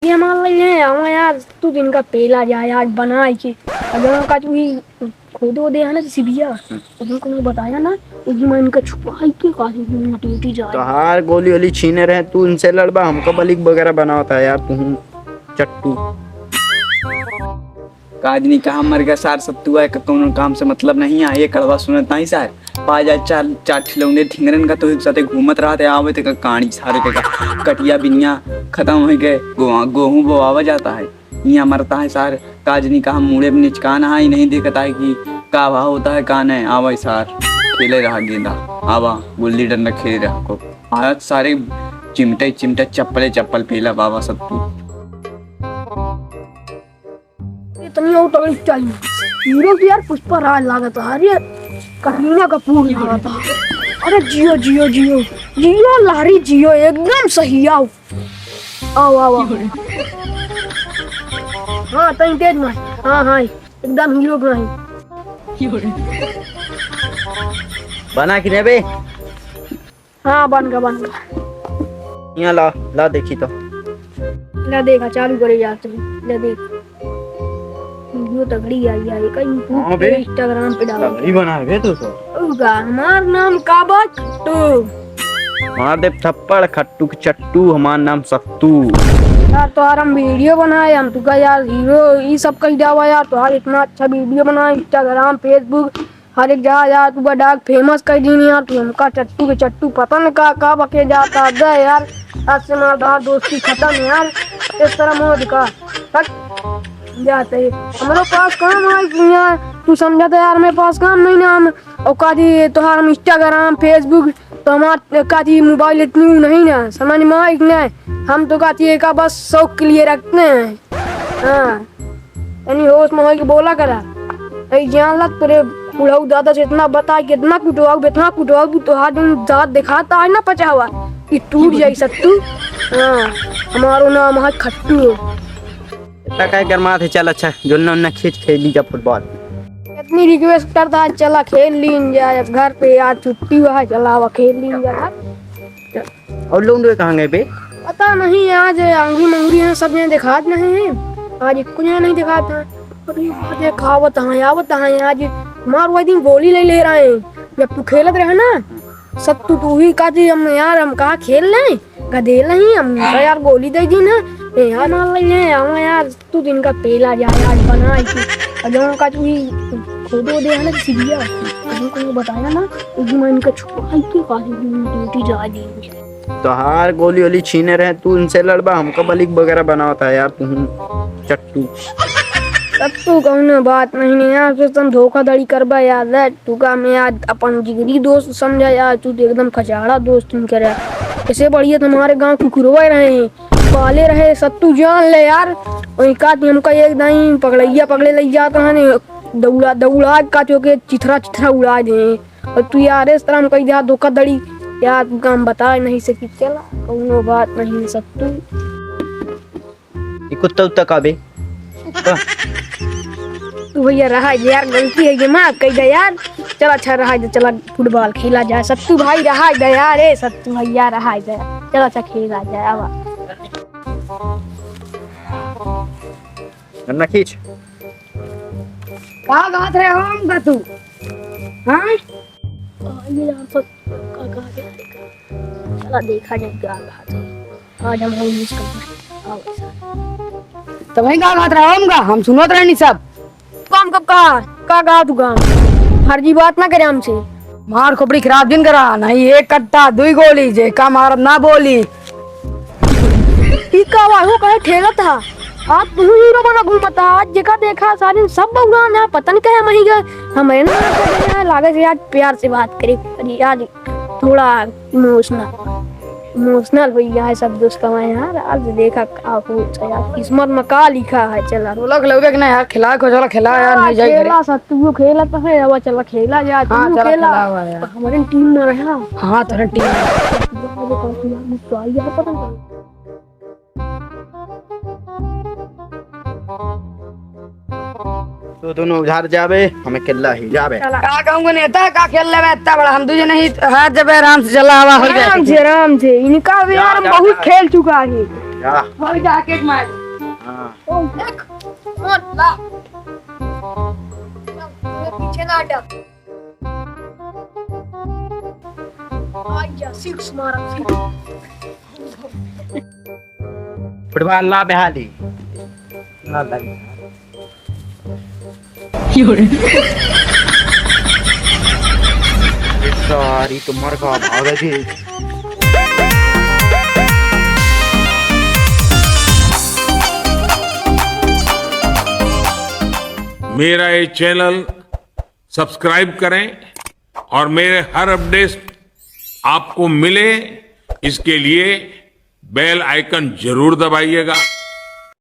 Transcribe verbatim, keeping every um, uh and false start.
ये मान ले, ये आवा यार, तू दिन का पेला जा यार, बनाए के। अगर का तू ही खोदो दे है ना, जैसे भैया, उनको मैं बताया ना, उसी में इनका छुपाई के काहे की टूटी जा। तोहार गोली वोली छीने रहे, तू इनसे लड़बा, हमको बलिक वगैरह बनावता है यार, तू हूँ चट्टू। काजनी कहाँ मर गया सार सत्तुआ है, कौनो काम से मतलब नहीं है, ये कड़वा सुनत नहीं सार। पा जाए चार, चार ठिलौने ढिंगरन का तो एक साथे घूमत रहते, आवे ते का कानी सारे के का कटिया बिनिया खत्म हो गए, गो-, गोहूं बोआवा जाता है। यहाँ मरता है सार, काजनी कहाँ मूड़े में निचकान है, नहीं देखता है कि का भाव होता है, का नहीं। आवा सार, खेले रहा गेंदा, आवा गुल्ली डंडा खेले रहा को। आज सारे चिमटे चिमटे, चप्पले चप्पल पेला बाबा सत्तू। इतनी और तगड़ी चाहिए। हीरो की यार पुष्पा राज लागत है। अरे कटरीना कपूर लागत है। अरे जियो, जियो, जियो। जियो लारी जियो, एकदम सही। आओ। आओ, आओ, आओ। हाँ, तनी तेज मार। हाँ, हाँ, एकदम हीरो बनाई। बना कि नहीं बे? हाँ, बन गा, बन गा। यहाँ ला, ला देखी तो। ला देखा, चालू करे यार तू। ला देख। वीडियो तगड़ी आई है, एक YouTube हाँ बे। पे, Instagram पे डाल। तगड़ी बनाए बे तू तो। उगा, हमार नाम का बा? खट्टू। मार दे थप्पड़, खट्टू के चट्टू, हमार नाम सत्तू। यार, तोहार हम वीडियो बनाए, हम तुका यार हीरो, ई सब कही जावा यार, तोहार इतना अच्छा वीडियो बनाए, Instagram, Facebook, हर एक जगह यार, तू बड़ा फेमस कर दीन यार, तू हमका चट्टू के चट्टू पता न का, का बके जाता दे यार, आज से हमारा तोहार दोस्ती खत्म है यार, इस तरह मोड़ का, हट, जाते ही। हमरो पास काम है यार, तू समझा था यार, मेरे पास काम नहीं ना, हम, और का दी तोहार हम Instagram, Facebook, तो हमार का दी मोबाइल इतनी नहीं ना, समझ में आई कि नहीं, हम तो का दी का बस शौक के लिए रखते हैं। हाँ, तनी होश में होइके बोला करा। ऐ जान ला, तोरे बुढ़ऊ दादा से इतना बताए, कितना कुटवाऊ, इतना कुटवाऊ, तोहार जौन दाँत देखाता है ना पचावा, ई टूट जाई सत्तू। हाँ, हमारो नाम है खट्टू। इतना काहे गरमात है? चल अच्छा, जोन्ना उन्ना खींच खेली जा फुटबॉल। इतनी रिक्वेस्ट करता है, चला खेल लीन जाए, अब घर पे आज छुट्टी हुआ है, चला आवा खेल लीन जाए। और लोग कहाँ गए बे? पता नहीं, आज आंगुरी मंगुरी हैं, सब यहाँ देखात नहीं है। आज एक को यहाँ नहीं देखात है। अरे, देखावत हैं, आवत हैं। आज मार वही दिन गोली ले ले रहे हैं। जब तू खेलत रहे ना, सत्तू तू ही का थी, हम यार, हम कहा खेल लें, गधे नहीं, हम तो यार गोली दे दी ना। ए यार, मान ले, आवा यार, तू दिन का पेला जा यार, बना के। और जौन का तू ही खोदो दे है ना, सीढ़िया, तुमको वो बताया ना, उस दिन मैं इनका छुपाई के काली ड्यूटी जा दी। तोहार गोली वोली छीने रहे, तू इनसे लड़बा, हमको बलिक वगैरह बनावता है यार, तू हूँ चट्टू। सत्तू कौनो बात नहीं है यार, फिर तुम धोखाधड़ी करबा यार, रे, तू का मैं आज अपन जिगरी दोस्त समझा यार, तू तो एकदम खचाड़ा दोस्त नहीं करे। ऐसे बढ़िया तुम्हारे गाँव कुकुरवा रहे हैं, पाले रहे सत्तू जान ले यार, वही का थी हमका एक दाई पकड़ैया पकड़े लई जात रहने, दौड़ा, दौड़ा का चोके चिथरा चिथरा उड़ा दे। और तू यार इस तरह हम कही जा धोखाधड़ी, यार तू काम बता नहीं सकी, चला कौनो बात नहीं सत्तू। ये कुत्ता उत्ता का बे? का? तू भैया रहा यार, गलती है ये, माफ कर दे यार। चला अच्छा रहा दे, चला फुटबॉल खेला जाए। सत्तू भाई रहा दे यार, ए सत्तू भैया रहा दे, चला अच्छा खेला जाए। आवा। गन्ना खींच। का कहत रहे हो हम का तू? हाँ? ये यार सब का, का, का, का। चला देखा जाए का कहत है। आज हम होली करना है। आओ ऐसा। तब वही का कहत रहे हो हम का? हम सुनत रहनी सब। काम कब कहा? का कहा तू काम? फर्जी बात ना करे हमसे। मार खोपड़ी खराब जिन करा, नहीं एक कट्टा, दुई गोली, जे का मारत ना बोली। ई का बा, हो कहे ठेलत हा। आज तू हीरो बना घूमत हा, आज जेका देखा सारे सब बउरान है, पता नहीं कहे हम ही गए। हमें ना पता है, लागे से आज प्यार से बात करे, अरे आज थोड़ा इमोशनल, इमोशनल हो गया है सब दोस्त हमारे यार। आज देखा का हो यार, किस्मत में का लिखा है। चला ढोलक लेबे के ना यार, खिला को चला खिला यार, नहीं जाए घरे। खेला सत्तू खेला तो है, अब चला खेला यार, हाँ, तू चला खेला। खिला हुआ यार। हमारे टीम में रहा। हाँ, तोरे टीम में। तो दोनों उधार जाबे, हमें किल्ला ही जाबे। चला। का कहूँगा नेता, का खेल लेबे इतना बड़ा, हम तुझे नहीं हार जबे, आराम से चला हवा हो जाए। आराम से, आराम से, इनका भी जा, यार हम जा, बहुत जा। खेल चुका है। जा। भाग जा, एक मार। हाँ। ओ, देख। ओ, ला। पीछे ना हट। आइया, six मारा, six। फुटबॉल ला बेहाली। ना लगी। सारी तो मर खा भागे थी। मेरा ये चैनल सब्सक्राइब करें और मेरे हर अपडेट आपको मिले, इसके लिए बेल आइकन जरूर दबाइएगा।